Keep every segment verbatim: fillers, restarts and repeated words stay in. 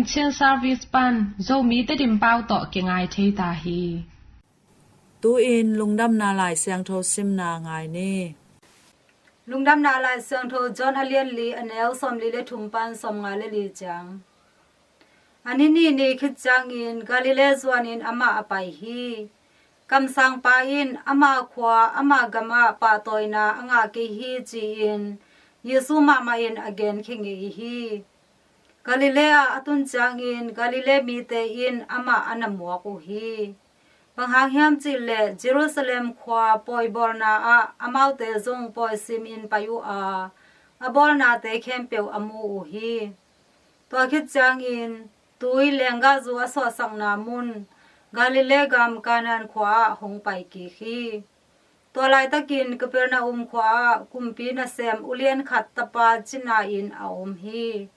Chin Service pan Zomi Tedim pau tawh kingai thei ta hi. Tu-in Lungdamna Lai Siangtho simna ngai ni. Lungdamna Lai Siangtho John a lian li, a neu sawmli le thum pan sawmnga le li ciang. A ni nih ni khit ciangin Galilee zuanin amah a pai hi. Kamsangpa in ama khua, ama gamah pahtawina a ngah kei hi ci-in Jesu mahmah in a genkhia ngei hi. Galilee ah a tun ciangin Galilee mite in amah a na muak uh hi. Bang hang hiam cih leh Jerusalem khua pawibawlna ah amaute zong pawi simin pai uh a, a bawlnate khempeuh a mu uh hi. Tua khit ciangin tui lenggahzu a suahsakna mun Galilee gam Kanaan khua ah hong pai kik hi. Tua laitakin Kapernaum khua ah kumpi nasem ulian khat tapa cina in a om hi.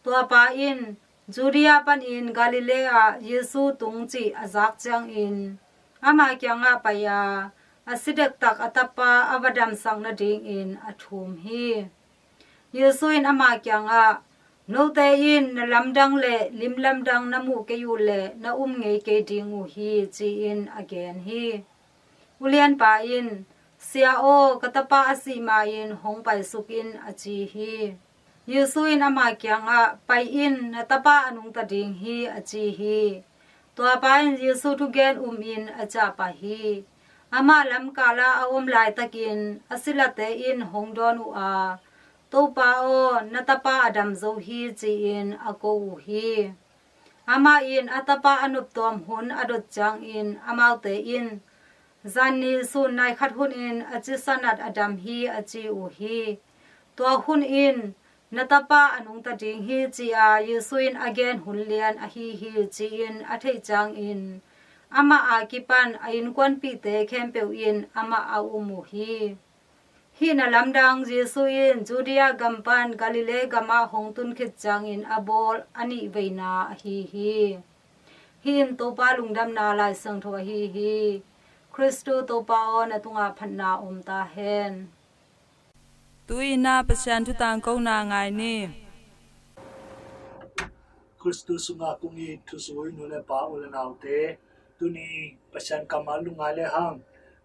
Tua pa in Judea panin Galilee ah Jesu tung cih a zak ciangin ama kiangah pai a, a si dektak a tapa a va damsak nadingin a thum hi. Jesu in ama kiangah, "Note in na lamdang le lim lamdang na muh kei uh leh na um ngei kei ding uh hi," ci-in a gen hi. Ulianpa in, "Sia aw, ka tapa a sih ma-in hong paisuk in," a ci hi. Jesu in ama kiangah, "Pai in, na tapa a nungta ding hi," a ci hi. Tuapa in Jesu thugen umin a ciah pah hi. Amah lamkala a om laitakin a silate in hong dawn uh a, "Topa aw, na tapa a dam zo hi," ci-in a ko uh hi. Amah in a tapa a noptuam hun a dot ciangin amaute in, "Zanni sun nai khat hunin a cisanat a dam hi," a ci uh hi. Tua hun in, "Na tapa a nungta ding hi," ci-a Jesu in a gen hun lian ahi hi ci-in a theih ciangin amah a kipan a innkuanpihte khempeuh in amah a um uh hi. Hih na lamdang Jesu in Judea gam pan Galilee gamah hong tun khit ciangin a bawl a nih veina ahi hi. Hih in Topa Lungdamna Lai Siangtho ahi hi. Khristu Topa aw, na tungah phatna om ta hen. Tu-in ah Pasian thu tangkona ngai ni. Khristu sungah kong it thuzui nu le pa, u le naute, tuni Pasian kammal lungngai le hang,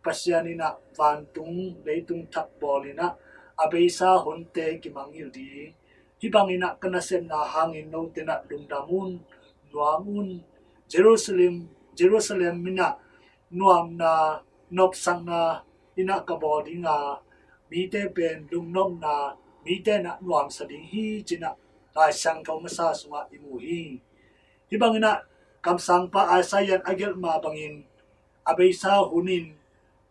Pasian in ah vantung leitung thak bawl in ah a beisa hunte kimangngilh ding. Hih bangin ah ka nasepna hangin note in ah lungdam un, nuam un. Jerusalem, Jerusalem in ah nuamna, nopsakna in ah ka bawl ding a, mite pen lungnopna, mite in ah nuamsa ding hi ci-in ah Lai Siangtho masa sungah i mu hi. Hih bangin ah kamsangpa Isaiah in a gelh mah bangin, a beisa hunin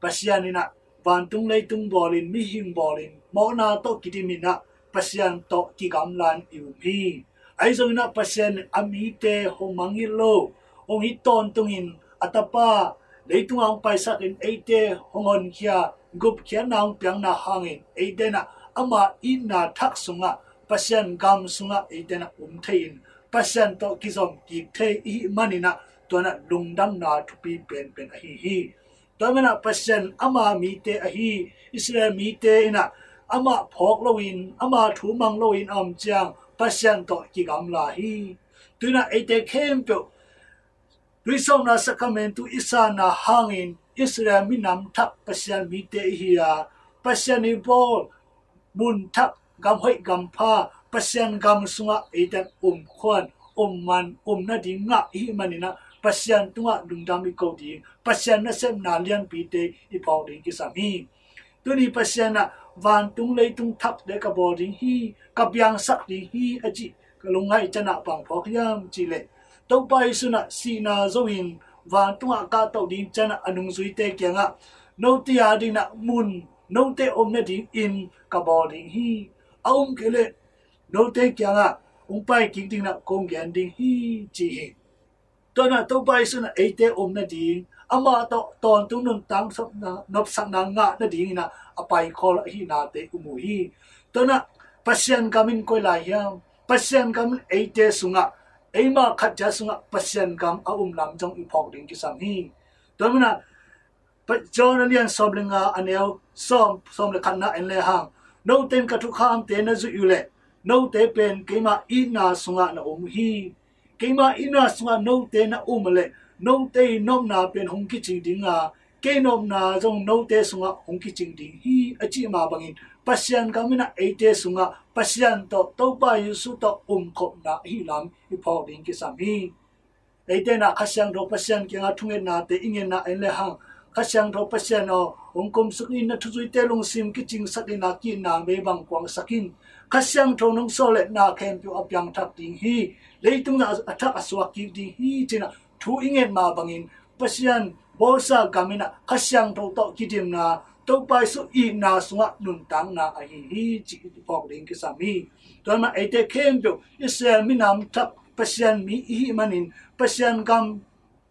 Pasian in ah vantung leitung bawlin, mihing bawlin, mawhna tawh kidimin ah Pasian tawh kigamlan i um hi. Ahi zongin ah Pasian in a mite hong mangngilh lo, hong it tawntungin a tapa, leitungah hong paisakin eite hong honkhia, gupkhiatna hong piakna hangin eite in ah ama itna thak sungah, Pasian gam sungah eite in ah um thei-in Pasian tawh kizom kik thei i hih manin ah tua in ah lungdamna thupi penpen ahi hi. Tua manin ah Pasian ama mite ahi Israel mite in ah amah phawk loin, ama thu mang loin a om ciang Pasian tawh kigamla hi. Tu-in ah eite khempeuh tuisawpna sakramentu i sanna hangin Israel minam thak Pasian mite i hi a, Pasian i bawl mun thak, gam hoih gam pha, Pasian gam sungah eite in ah um khuan, um man, um nading ngah i hih manin ah Pasian tungah lungdam i ko ding, Pasian nasepna lianpite i phawk ding kisam hi. Tuni Pasian in ah vantung leitung thak le ka bawl ding hi, ka piangsak ding hi a cih ka lungngaih ciang ah bang phawk hiam cih leh, Topa Jesu in ah sihna zo-in vantungah kahtoh ding ciang ah a nungzuite kiangah, note a dingin ah mun, note om nading inn ka bawl ding hi. A um kei leh note kiangah hong pai kik dingin ah kong gen ding hi ci hi. Tua in ah Topa Jesu in ah eite om nading, amah tawh tawntung nuntak nopsakna, nopsakna ngah nadingin ah a paikhawl ahihnate i mu hi. Tua in ah Pasian gam in koi lai hiam? Pasian gam in eite sungah, eimah khat ciat sungah Pasian gam a um lam zong i phawk ding kisam hi. Tua manin ah Pa-, John a lian sawm le nga, a neu sawm, sawm le khatna en le hang, note in ka thukhamte na zuih uh leh note pen keima itna sungah na om uh hi. Keima itna sungah note na um leh note i nopna pen hong kicing ding a, kei nopna zong note sungah hong kicing ding hi, a cih mah bangin Pasian gam in ah eite sungah Pasian tawh, Topa Jesu tawh umkhopna ahi lam i phawk ding kisam hi. Eite in ah Kha Siangtho Pasian kiangah thungetnate i ngetna en le hang, Kha Siangtho Pasian aw, hong kumsuk in, na thuzuite lungsim kicingsak in ah, ki-itna mei bang kuangsak in. Kha Siangtho nong sawl leh na khempeuh a piangthak ding hi. Leitung ah a thak a suak kik ding hi, ci-in ah thu i nget mah bangin Pasian bawlsa gam in ah Kha Siangtho tawh kidimna, Topa Jesu itna sungah nuntakna ahi hi, cih i phawk ding kisam hi. Tua mah eite khempeuh Israel minam thak, Pasian mi i hih manin Pasian gam,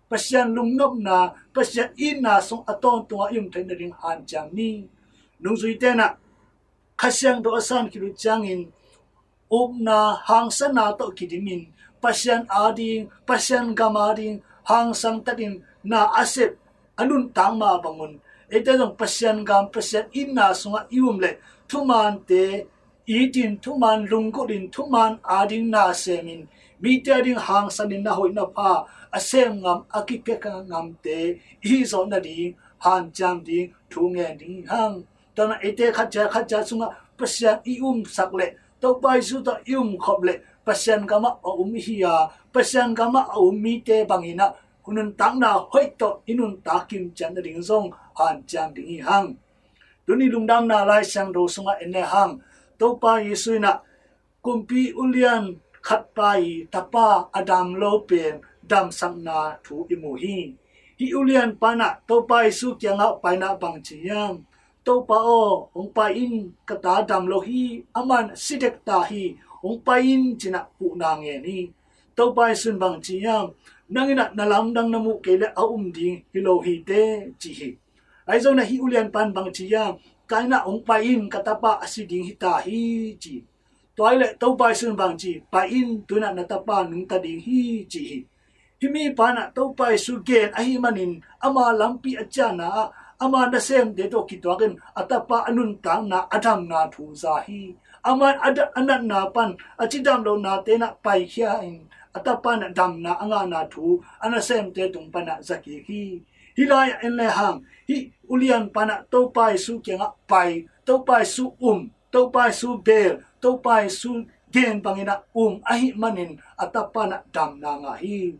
Pasian lungnopna, Pasian itna sung a tawntungah i um theih nading hanciam ni. Nungzuite in ah Kha Siangtho a san khit uh ciangin upna, hangsanna tawh kidimin Pasian ading, Pasian gam ading hangsan takin na a sep, a nuntak mah bangun eite zong Pasian gam, Pasian itna sungah i um leh thumante itin, thuman lunggulhin, thuman ading na semin, mite ading hangsanin na hoih na pha a sem ngam, a kipia ngamte i hih zawh nading hanciam ding thu ngen ding hi hang. Tua mah eite khat ciat khat ciat sungah Pasian i umsak leh, Topa Jesu tawh i umkhop leh Pasian gamah a um i hi a, Pasian gamah a um mite bangin ah nuntakna hoih tawh i nuntak kimciat nading zong hanciam ding hi hang. Tuni lungdamna Lai Siangtho sungah en le hang, Topa Jesu in ah kumpi ulian khat pa i tapa a dam lo pen damsakna thu i mu hi. Hih ulian pa in ah Topa Jesu kiangah pai in ah bang ci hiam? Topa aw, hong pai in, ka ta dam lo hi, aman si dek ta hi, hong pai in, ci-in ah huhna ngen hi. Topa Jesu in bang ci hiam? Nang in ah na lamdang na muh kei leh a um ding hi lo hi teh, ci hi. Ahi zongin ah hih ulian pa in bang ci hiam? Ka inn ah hong pai in, ka tapa a si ding hi ta hi, ci. Tua hi leh Topa Jesu in bang ci? Pai in, tu-in ah na tapa nungta ding hi, ci hi. Hih mipa in ah Topa Jesu gen ahih manin ama lampi a ciahna ah ama nasemte tawh kituakin a tapa a nuntakna, a damna thu za hi. Ama in a da-, a natna pan a cidam lohnate in ah paikhia in a tapa in ah damna a ngahna thu a nasemte tung pan ah za kik hi. Hih lai-ah en le hang, hih ulian pa in ah Topa Jesu kiangah pai, Topa Jesu um, Topa Jesu bel, Topa Jesu gen bangin ah um ahih manin a tapa in ah damna ngah hi.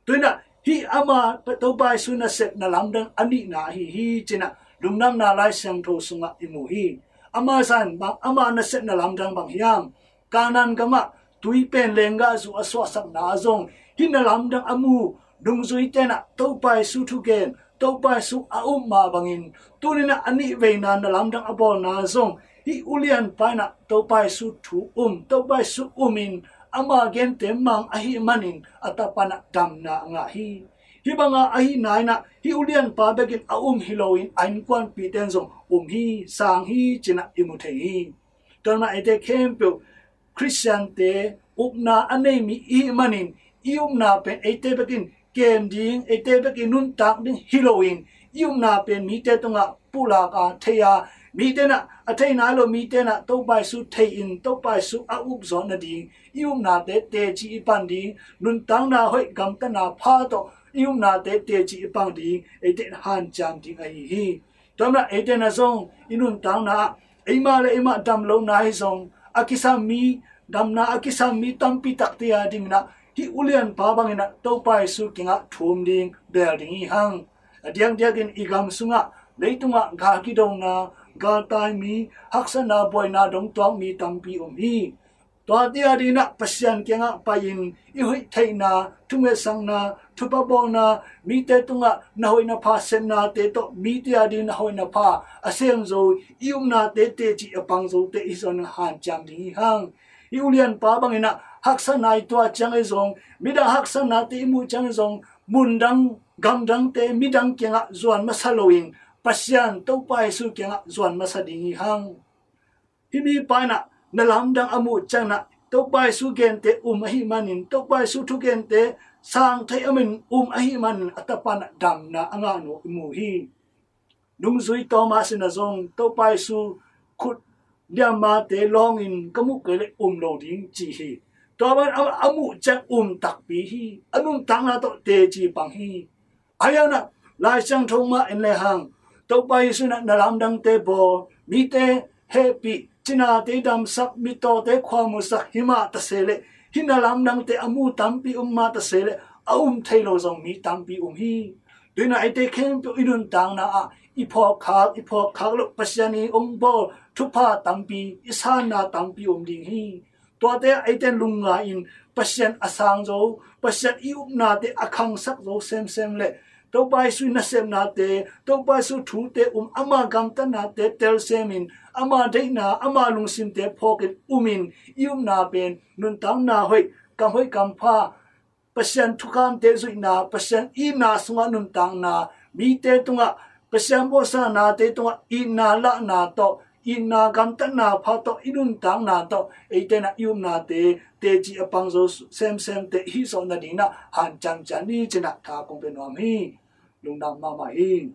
Tu-in ah hih ama Topa Jesu nasepna lamdang a nihna ahi hi, ci-in ah lungdamna Lai Siangtho sungah i mu hi. Ama zan bang, ama nasepna lamdang bang hiam? Kanaan gamah tui pen lenggahzu a suahsakna ah zong hih na lamdang a mu nungzuite in ah Topa Jesu thugen, Topa Jesu a up mah bangin tuni-in ah a nihveina na lamdang a bawlna zong hih ulian pa in ah Topa Jesu thu um, Topa Jesu um in ama gente mang ahih manin a tapa in ah damna a ngah hi. Hih banga ahihna in ah hih ulian pa bekin a um hi loin a innkuanpihte in zong um hi, sang hi, ci-in ah i mu thei hi. Tua mah eite khempeuh Khristiante upna a nei mi i hih manin i upna pen eite bekin kem ding, eite bekin nuntak ding hi loin i upna pen mite tungah pulak a, thei a, mite in ah a thei nai lo mite in ah Topa Jesu thei in Topa Jesu a up zawh nading i upnate teci i pan ding, nuntakna hoih gamtatna pha tawh i upnate teci i pan ding, eite in hanciam ding ahi hi. Tua mah eite in ah zong i nuntakna ah eimah le eimah dam lohna hi zong a kisam mi, damna a kisam mi tampi takte a dingin ah hih ulian pa bangin ah Topa Jesu kiangah thum ding, bel ding hi hang. A diakdiakin i gam sungah leitungah gal kidona, galtai mi, haksatna, buaina dong tuak mi tampi um hi. Tuate a dingin ah Pasian kiangah pai-in i hoih theihna, thungetsakna, thupha bawlna, mite tungah na hoih na pha sepnate tawh mite a dingin na hoih na pha a sem zo, i upnate teci a pang zote i zon hanciam ding hi hang. Hih ulian pa bangin ah haksatna i tuah ciang ahi zong, midang haksatnate i muh ciang ahi zong, mundang, gamdangte, midang kiangah zuan masa loin Pasian Topa Jesu kiangah zuan masa ding hi hang. Hih mipa in ah na lamdang a muh ciangin ah Topa Jesu gente um ahih manin, Topa Jesu thugente sang thei a min um ahih manin a tapa in ah damna a ngah nop i mu hi. Nungzui Thomas in ah zong Topa Jesu khut liammate lawngin ka muh kei leh um lo ding ci hi. Tua ban a, a muh ciang um takpi hi. A nuntakna tawh teci pang hi. Ahi hangin ah Lai Siangtho mah en lehang, Topa Jesu in ah na lamdangte bawl, mite hehpih, cinate damsak, mittawte khuamusak hi mah ta se leh, hih na lamdangte a mu tampi um mah ta se leh, a um thei lo zong mi tampi um hi. Tua hi-in ah eite khempeuh i nuntakna ah i phawkkhak, i phawkkhak loh Pasian i hong bawl thupha tampi, i sanna tampi um ding hi. Tuate ah eite lungngai-in Pasian a sang zo, Pasian i upnate a khangsak zo semsem leh, Topa Jesu i nasepnate, Topa Jesu thute um, ama gamtatnate telsemin, ama deihna, ama lungsimte phawkin umin, i upna pen nuntakna hoih, kam hoih kam pha, Pasian thukamte zuihna, Pasian itna sungah nuntakna, mite tungah, Pasian bawlsa nate tungah itna lahna tawh, itna gamtatna pha tawh, i nuntakna tawh, eite in ah i upnate teci a pang zo semsemte i hih zawh nadingin ah hanciam ciat ni ci-in ah tha kong pia nuam hi. Lungdam mahmah hi.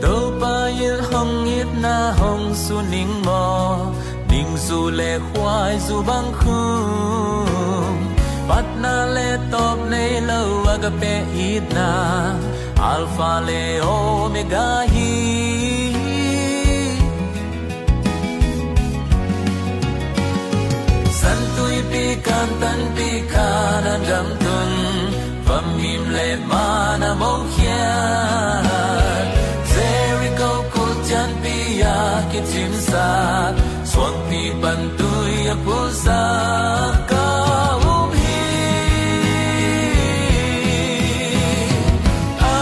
Topa in hong itna hong sun ning maw, ningzu le khuaizu bang khum, patna le tawp nei lo agape itna, Alpha le Omega hi. San tuipi kan tanpi khan a damtun, vamim le man a mokhiat, Jericho kut cianpi a kicimsak, suangpi pan tui a pulsak ka um hi. A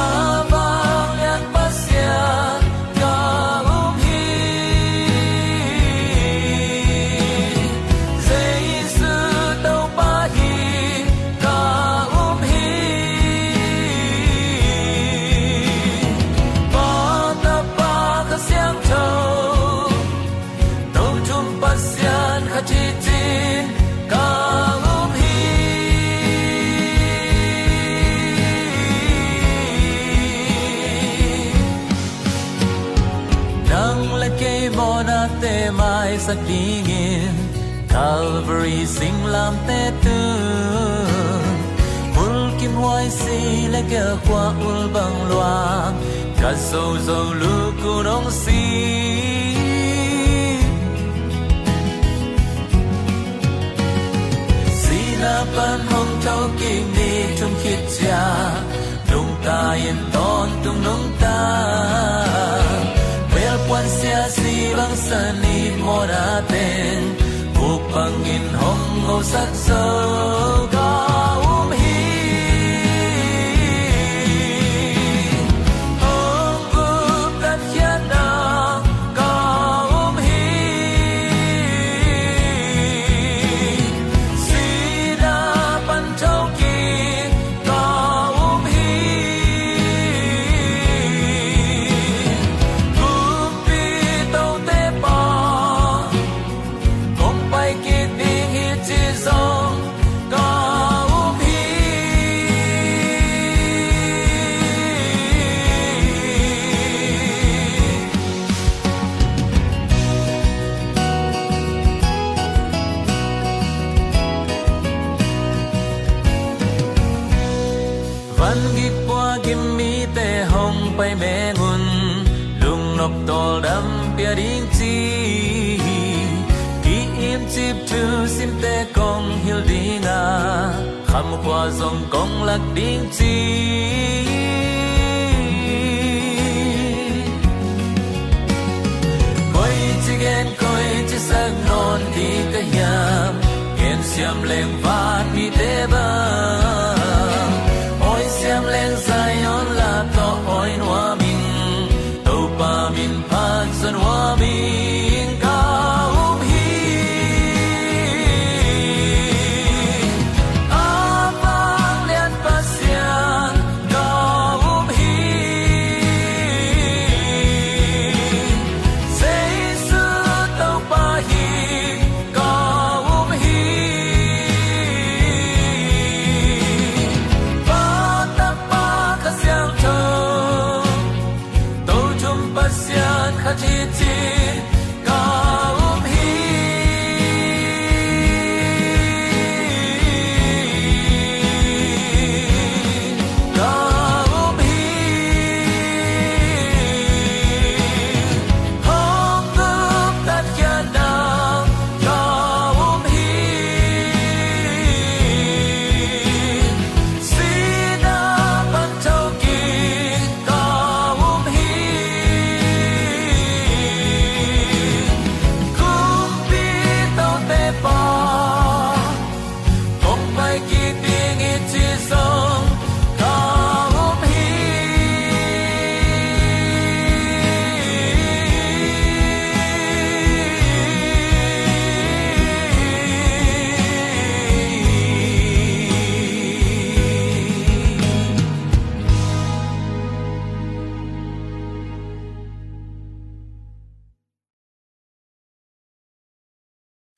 vanglian Pasian ka um hi. Jesu Topa hi ka um hi. Pa, Tapa, Kha Siangtho, Tothum Pasian khat hi ci-in ka um hi. Nang le kei mawhnate maisak dingin Calvary singlamteh tung, mulkimhuai si le gelkhua ul bang luang, ka zozo lukun hong si. Sihna pan hong thokik ni thum khit ciang, nungta in tawntung nungta, belpuan siasi bangsan i mawhna teng, buk bangin hong hosak zo ka um hi. Hong gupkhiatna ka um hi. Sihna pan thokik ka um hi. Kumpi Tote Pa, kong pai kik ding hi ci zong ka um hi. Van gik pua gim mite hong pai meng un, lungnop tawldam pia ding ci. Ki-imcip thu simte kong hilh ding a, khamkhua zong kong lak ding ci. Koici gen, koici sak nawn ding ka hiam? Gensiam leng vanmite bang, awisiam leng Zion lap tawh awi nuam ing. Topa min phat zaw nuam ing ka um hi. A vanglian Pasian ka um hi.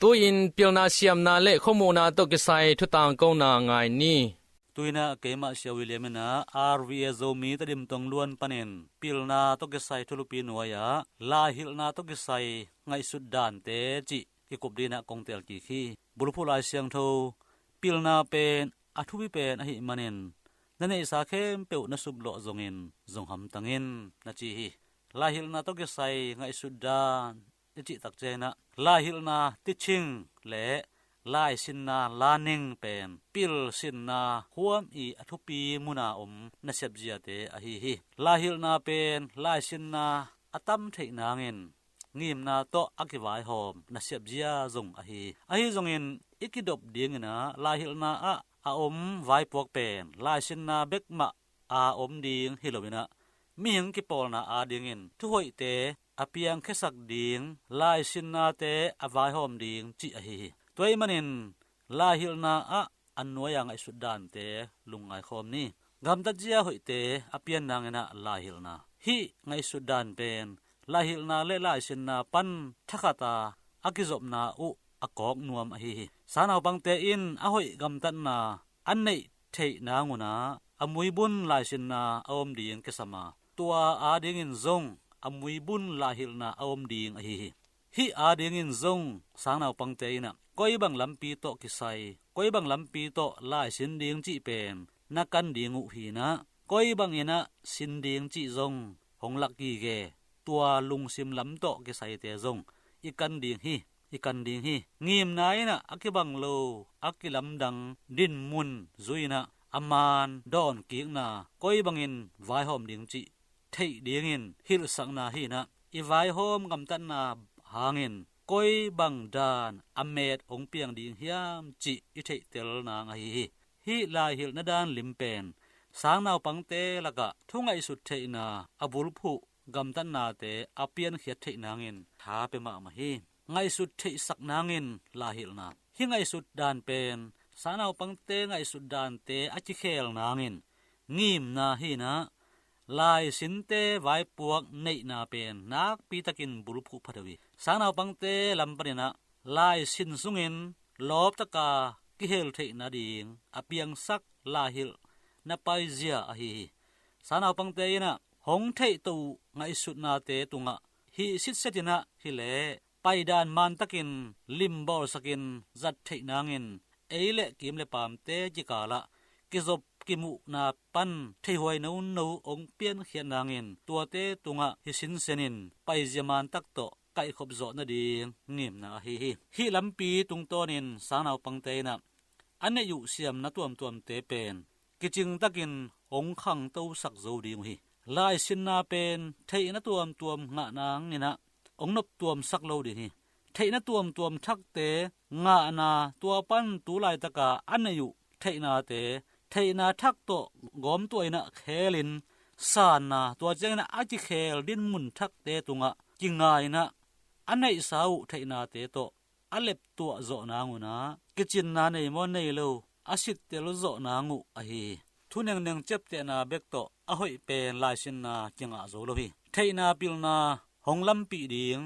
Tu-in pilna siamna le khuamuhna tawh kisai thutang kona ngai ni. Tu-in ah keimah Sia William in ah R V A Zomi Tedim tong luan panin pilna tawh kisai thulupi nuai-ah laihilhna tawh kisai ngaihsut dante cih kikup dingin ah kong teel kik hi. Bulphuh Lai Siangtho pilna pen a thupi pen ahih manin na neihsa khempeuh na suplawh zongin zong hamtang in na ci hi. Laihilhna tawh kisai ngaihsut dan i cih tak ciangin ah laihilhna teaching le laisinna learning pen pilsinna khuam i a thupi muna om nasep ziate ahi hi. Laihilhna pen laisinna a tam theih nangin ngimna tawh a kivaihawm nasep zia zong ahi hi. Ahi zongin i kidop dingin ah laihilhna ah a om vaipuak pen laisinna bek mah a om ding hi loin ah mihing kipawlna adingin thuhoihte a piangkhiasak ding, laisinnate a vaihawm ding cih ahi hi. Tua ahih manin laihilhna ah a nuai-a ngaihsut dante lungngai khawm ni. Gamtat zia hoihte a pian nangin ah laihilhna, hih ngaihsut dan pen laihilhna le laisinna pan thakhat a a kizopna uh a kawk nuam ahi hi. Sangnaupangte in a hoih gamtatna a neih theih nang un ah a muibun laisinna a om ding kisam a, tua adingin zong a muibun laihilhna a om ding ahi hi. Hih adingin zong sangnaupangte in ah koi bang lampi tawh kisai, koi bang lampi tawh laisin ding cih pen na kan ding uh hi-in ah, koi bangin ah sin ding cih zong hong lak gige, tua lungsim lam tawh kisaite zong i kan ding hi, i kan ding hi. Ngimna in ah a kibang lo, a kilamdang dinmun zui-in ah a maan dawnkikna, koi bangin vaihawm ding cih theih dingin hilhsakna hi-in ah, i vaihawm gamtatna hangin koi bang dan a met hong piang ding hiam cih i theihtel nang ahi hi. Hih laihilhna dan lim pen sangnaupangte lakah thungaihsut theihna a bulphuh gamtatnate a piankhiat theih nangin tha pia mahmah hi. Ngaihsut theihsak nangin laihilhna, hih ngaihsut dan pen sangnaupangte ngaihsut dante a kikhel nangin ngimna hi-in ah, laisinte vaipuak neihna pen nakpitakin bulphuh pha deuh hi. Sangnaupangte lam panin ah laisin sungin lawptaka kihel theih nading a piangsak laihilhna paizia ahi hi. Sangnaupangte in ah hong theihtoh uh ngaihsutnate tungah hih sitset in ah hi leh paidan mantakin limbawlsakin zat theih nangin ei le kim le paamte kikalah kizop kimuhna pan theihuai nono hong piankhiat nangin tuate tungah hih sinsenin paizia mantak tawh kaihkhop zawh nading ngimna ahi hi. Hih lampi tungtawnin sangnaupangte in ah a neih uh siamna tuamtuamte pen kicingtakin hong khangtosak zo ding uh hi. Laisinna pen theihna tuamtuam ngah nangin ah hong noptuamsak lo ding hi. Theihna tuamtuam thakte ngahna, tua pan tu laitaka a neih uh theihnate, theihna thak tawh gawmtuah in ah khelin sanna, tua ciangin ah a kikhel dinmun thakte tungah kinga in ah a neihsa uh theihnate tawh a leptuah zawh nang un ah kicinna nei maw nei lo a sittel zawh nang uh ahi hi. Thu nengneng ciaptehna bek tawh a hoih pen laisinna kingah zo lo hi. Theihna pilna hong lampih ding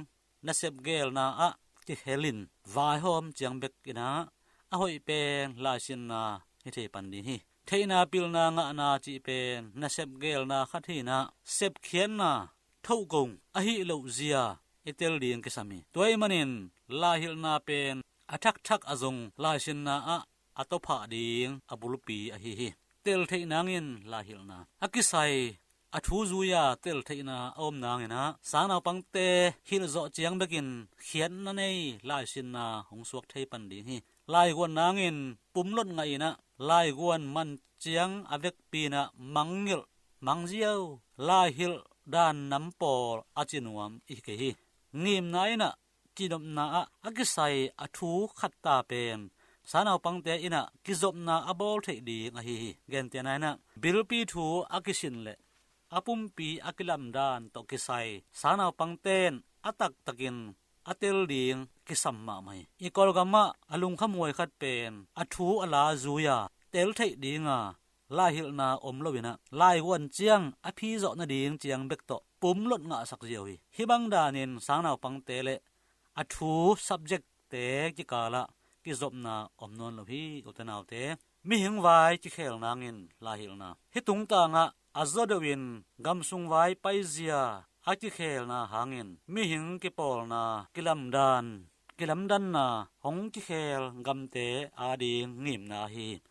nasep geelna ah kikhelin vaihawm ciang bek in ah a hoih pen laisinna hi thei pan ding hi. Theihna pilna ngahna cih pen nasep geelna khat hi-in ah sepkhiatna thohkong ahih loh zia i tel ding kisam hi. Tua ahih manin laihilhna pen a thakthak a zong laisinna ah a tawphah ding a bulpi ahi hi. Tel theih nangin laihilhna, a kisai a thu zui-a tel theihna a om nangin ah sangnaupangte hilh zawh ciang bekin khiatna nei laisinna hong suak thei pan ding hi. Laiguan nangin pumlot ngah in ah laiguan man ciang a vekpi in ah mangngilh, mangziau, laihilh dan nam pawl a ci nuam i hi kei hi. Ngimna in ah kinopna ah a kisai a thu khatta pen sangnaupangte in ah kizopna a bawl theih ding ahi hi. Gentehna in ah bilpi thu a kisin leh a pumpi a kilamdan tawh kisai sangnaupangte in a taktakin a tel ding kisam mahmah hi. I Kawlgamah a lungkhamhuai khat pen a thu a la zui-a tel theih dinga laihilhna om loin ah laiguan ciang a phi zawh nading ciang bek tawh pumlot ngahsak ziau hi. Hih bang danin sangnaupangte le a thu subject te kikalah kizopna om nawn lo hi, ute naute. Mihing vai kikhel nangin laihilhna. Hih tungtangah a zaw deuhin gamsung vai paizia a kikhelna hangin mihing kipawlna, kilamdan, kilamdanna hong kikhel gamte ading ngimna ahi hi.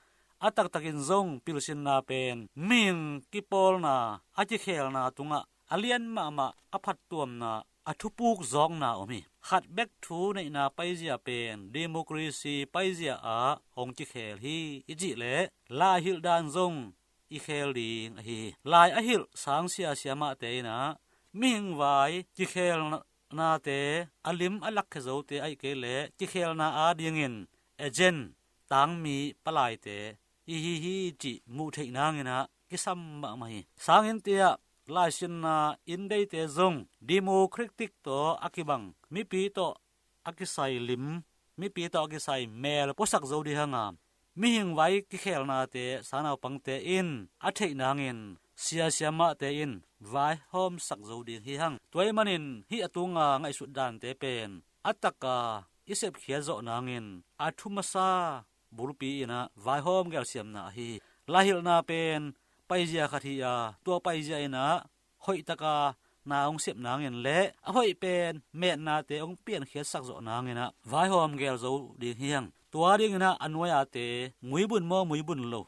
A taktakin zong pilsinna pen mihing kipawlna a kikhelna tungah a lian mahmah, a phattuamna, a thupuk zawkna om hi. Khat bek thu neihna paizia pen democracy paizia ah hong kikhel hi i cih leh laihilh dan zong i khel ding ahi hi. Lai a hilh sang sia siamahte in ah mihing vai kikhelnate a lim a lakkhia zote ahih kei leh kikhelna adingin agent, tangmi palaite i hi hi cih muh theih nangin ah kisam mahmah hi. Sanginnte ah laisinna inn deite zong democratic tawh a kibang, mipi tawh a kisai lim, mipi tawh a kisai mel puasak zo ding hang a, mihing vai kikhelnate sangnaupangte in a theih nangin sia siamahte in vaihawmsak zo ding hi hang. Tua ahih manin hih a tunga ngaihsut dante pen a taka i sepkhiat zawh nangin a thu masa bulpi in ah vaihawm gelsiamna ahi hi. Laihilhna pen paizia khat hi a, tua paizia in ah hoihtaka na hong sep nangin le a hoih pen metnate hong piankhiatsak zawh nangin ah vaihawm gel zo ding hi hang. Tua dingin ah a nuai-ate muibun maw muibun lo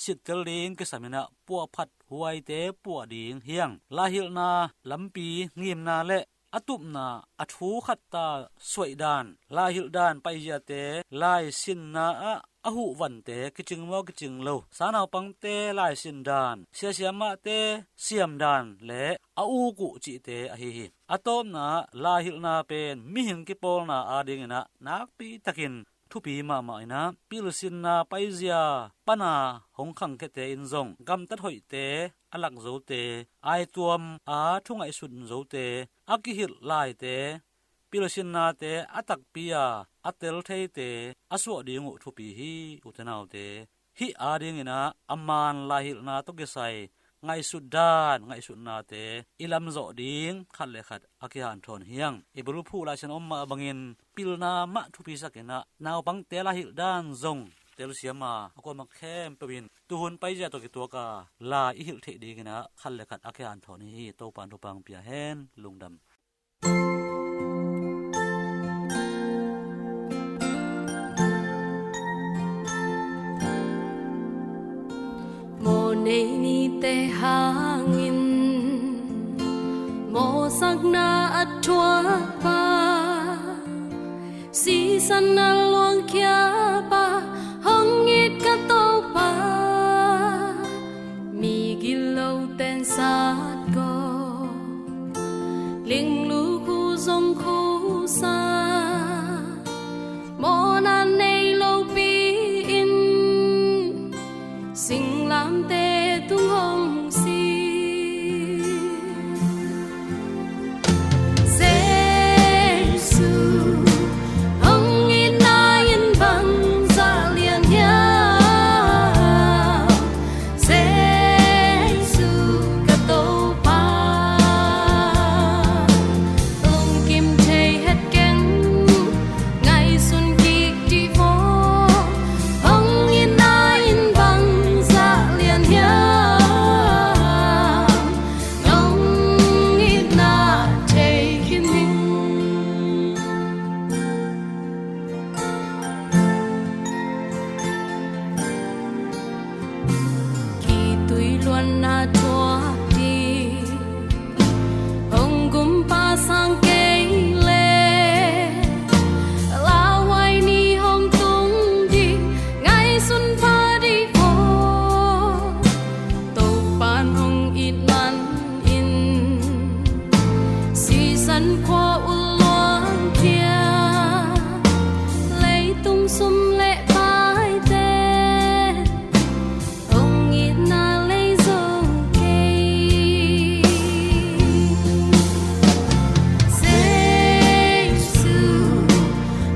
sittel ding kisam in ah puahphat huaite puah ding hi hang. Laihilhna lampi ngimna le a tupna, a thu khatta suaihdan, laihilhdan paiziate, laisinna ah a huhvante kicing maw kicing lo, sangnaupangte laisindan, sia siamahte siamdan le a uk uh cihte ahi hi. A tawpna ah laihilhna pen mihing kipawlna adingin ah nakpi takin thupi mahmah in ah, pilsinna paizia pana hong khangkhiate in zong gamtat hoihte a lak zote, aituam a thu ngaihsun zote, a kihilh laite, pilsinnate a takpi a a tel theite a suah ding uh thupi hi, ute naute. Hih adingin ah a man laihilhna tawh kisai ngaihsut dan, ngaihsutnate i lamzawh ding khat le khat a kihanthawn hi hang. I bulphuh Lai Siangtho ah om mah bangin pilna mah thupisak in ah naupangte laihilh dan zong telsiam a, a kuamah khempeuh in tuhun paizia tawh kituak a lai i hilh theih dingin ah khat le khat a kihanthawn hi hi. Topa'n thupha hong pia hen. Lungdam. Mawhnei nite hangin mawhsakna a thuakpa, sisan a luangkhiapa hong it ka Topa. Migilo ten satko, linglu khu zong khusa, mawhna nei lopi in singlamteh tung hong si. Jesu hong itna in bangzah lian hiam? Jesu ka Topa, lungkim thei het keng, ngaihsun kik dih vo. Hong itna in bangzah lian hiam? Nong itna thei khin ning. Khitui luanna thuak dih, hong gumpa sang kei leh, lauhuai ni hong tung dih, ngaihsun pha dih vo. Topa'n hong it man in, sisan khua uh luangkhia, leitung sum le paite, hong itna lei zo kei. Jesu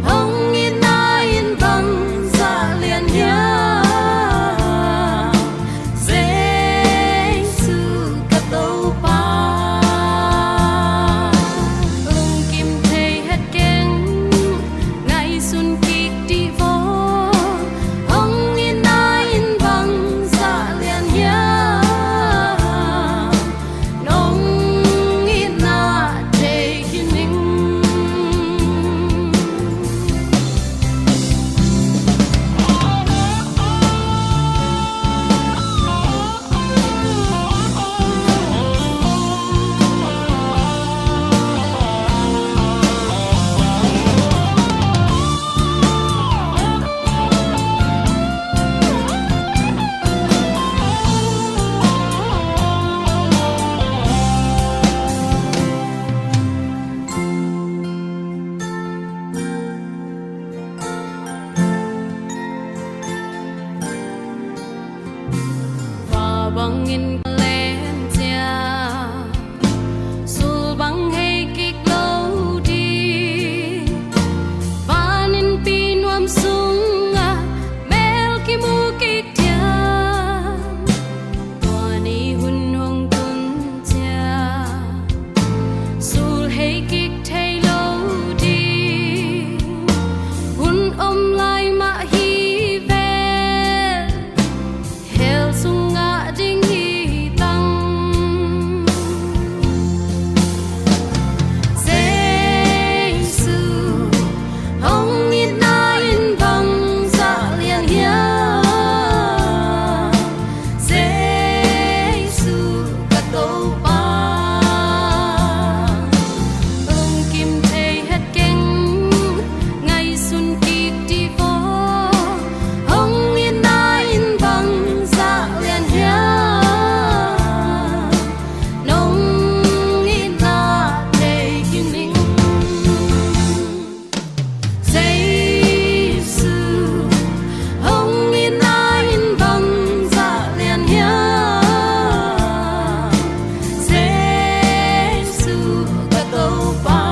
hong itna in bangzah lian hiam? Jesu ka Topa, Bangin ka len ciang sul bang hei kik lo ding. Van innpi nuam sungah mel kimu kik diam. Tua ni hun hong tun ciang sul hei kik thei lo ding. Hun om lai mah hi ven. Hell sungah ding hi tang. Jesu hong itna in bangzah lian hiam? Jesu ka Topa, lungkim thei het keng, ngaihsun kik dih vaw. Hong itna in bangzah lian hiam? Nong itna thei khin ning. Jesu hong itna in bangzah lian hiam? Jesu ka Topa,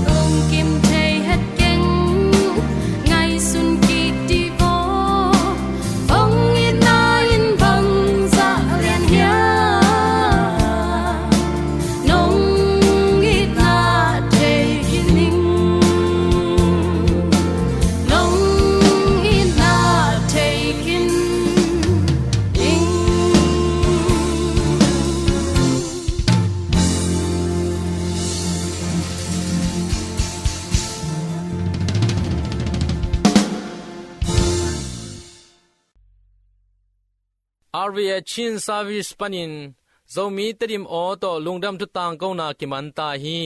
lungkim thei het keng, ngaihsun kik dih vaw. Hong itna in bangzah lian hiam? Nong itna thei khin ning. Nong itna thei khin ning. R V A Chin Service panin Zomi Tedim aw tawh lungdam thu tangkona kiman ta hi.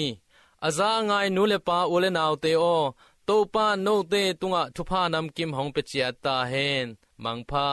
A za a ngai nu le pa, u le naute aw, Topa note tungah thupha namkim hong pia ciat ta hen. Mangpha.